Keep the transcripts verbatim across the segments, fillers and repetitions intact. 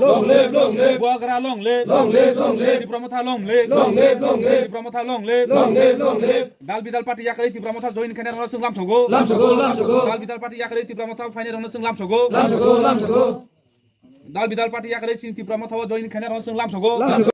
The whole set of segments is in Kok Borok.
Long live, long live. Bubagra long live. Long live, long live. Tipra Motha long live. Long live, long live. Tipra Motha long live. Long live, long live. Dal bidal party yakarwi Tipra Motha join khainai rokno chwng lamsogo. Lamsogo, lamsogo. Dal bidal party yakarwi Tipra Motha phainai rokno chwng lamsogo. Lamsogo, lamsogo. Dal bidal party yakarwi chini Tipra Motha o join khainai rokno chwng lamsogo. Lamsogo.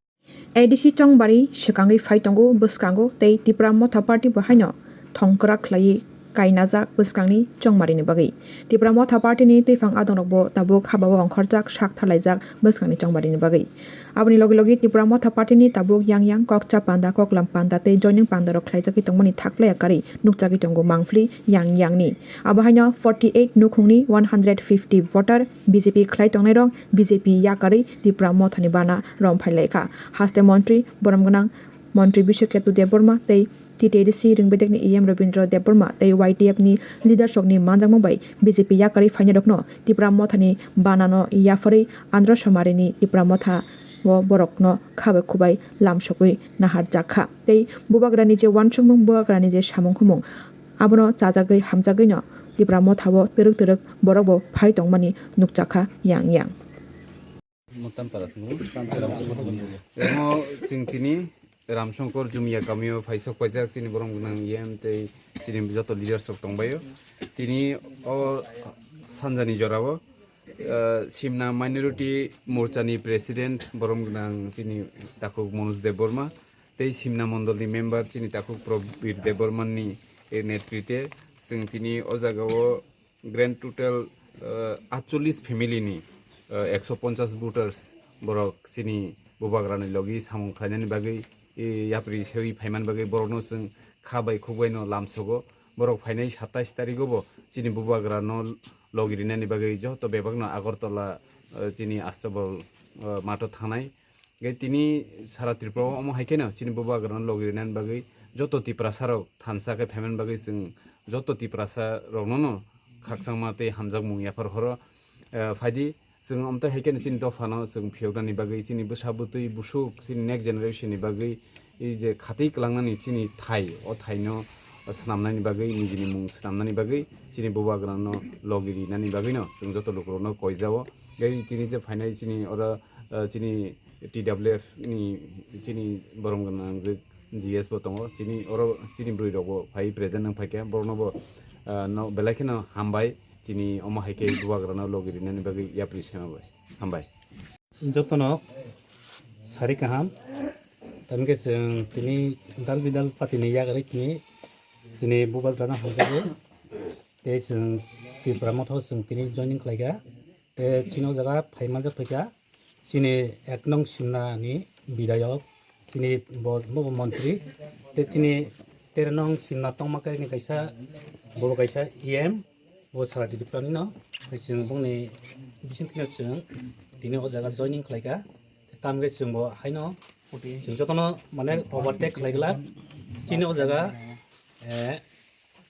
A D C chongbari swkangwi phai tongo bwskango tei Tipra Motha Party bo haino thongkwrak khlaiwi kainajak bwskangni chongmarini bagwi. Tipra Motha Party ni twiphang adongrokbo tabuk habao ongkhorjak sak tharlaijak bwskangni chongmarini bagwi. Aboni logi logi Tipra Motha Party ni tabuk yang yang kokcha panda, koklam panda tei joining panda rok khlaijagwi tongmani thaklaya karwi nukjagwi tongo mangphli yang yang ni. Abo haino forty eight nukhungni one hundred fifty voter B J P khlai tongnairok B J P yakarwi Tipra Mothani bana romphai laikha. Haste montri, borom gwnang montri Bishek Ketu Debbarma tei T T A D C Ringbedekni E M Rabindra Debbarma tei Y T F ni leadership ni manjakmung bai B J P yakarwi phainairokno Tipra Mothani banano yapharwi Andhra Somarini Tipra Motha o borokno khabai khubai lamsogwi naharjakha. Tei bubagrani je uansukmung, bubagrani je samung humung, abono chajagwi hamjagwino Tipra Motha o twrwk twrwk borokbo phai tongmani nukjakha yang yang. Emo chwng tini Ramsongkor Jumia kamio phaisok paijak chini borom gwnang E M tei chini joto leaders rok tongbaio. Tini o sanjani jorao, eh, Simna Minority Morchani President borom gwnang chini takhuk Manoj Debbarma tei Simna Mondolni member chini takhuk Probir Debbarmani, eh, netrite chwng tini o jagao grand total, eh, atchollis family ni, eh, ekso ponchas voters borok chini bubagrani logi samung khlainani bagwi, eh, yapri sewi phaimani bagwi borokno chwng kha bai khuk baino lamsogo. Borok phainai satais tarigo bo chini bubagrano logi rinani bagwi joto bebakno Agartala, eh, chini Astabal, eh, matho thangnai. Hwnkhe tini sara Tripura o omo hai kheno chini bubagrano logi rinani bagwi joto Tiprasa rok thansa khe phaimani bagwi chwng joto Tiprasa rokno no khakchangma tei hamjakmung yaphar horo. Eh, phaidi chwng omtwi hai kheno chini dophano chwng phiyoknani bagwi, chini bwsa bwtwi busuk, chini next generation ni bagwi, ei je khatwi kwlangnani chini thai, o thaino swnamnani bagwi, nijini mung swnamnani bagwi, chini bubagrano logi rinani bagwino chwng joto lukurokno koijao. Tei tini je phainai chini oro, eh, chini T W F ni chini borom gwnang je G S bo tongo, chini oro chini bwrwi rokbo phai present wng phaikha, borokno bo, ah, no belai kheno hambai, tini omo hai khe bubagrano logi rinani bagwi yapri sema bai. Hambai. Jotono sari kaham, tamkhe chwng tini dal bidal party ni yakarwi tini chini bubagrano hamjago, tei chwng Tipra Motha o chwng tini joining khlaikha, tei chini o jaga phai manjak phaikha. Chini ek nong Simna ni bidayok, chini bo, bo, bo montri, tei chini tero nong Simna tongma khe ni kaisa, bo kaisa E M, bo sara Tripura ni no, tei chwng bongni bising tino chwng tini o jaga joining khlaikha, tamkhe chwng bo haino chwng jotono mane overtake khlai glak, chini o jaga, eh,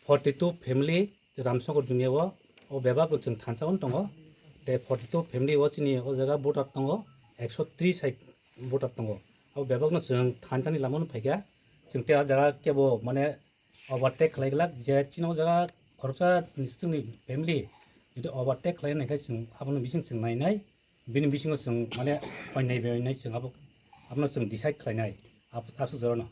forty two family, Ramsongkor Jumia o, o bebak chwng thansa wng tongo. Tei forty two family o chini o jaga voter tongo, ekso tris hai voter tongo. O bebak no chwng thansa ni lama no phaikha. Chwng tei o jaga kebo mane overtake khlai glak je chini o jaga khoroksa chwngni family jodi overtake khlai nai khe chwng abono bising chwng nai nai. Bini bisingo chwng mane hoi nai bai nai chwng abo, abono chwng decide khlai nai. Ab-, absuk jora no.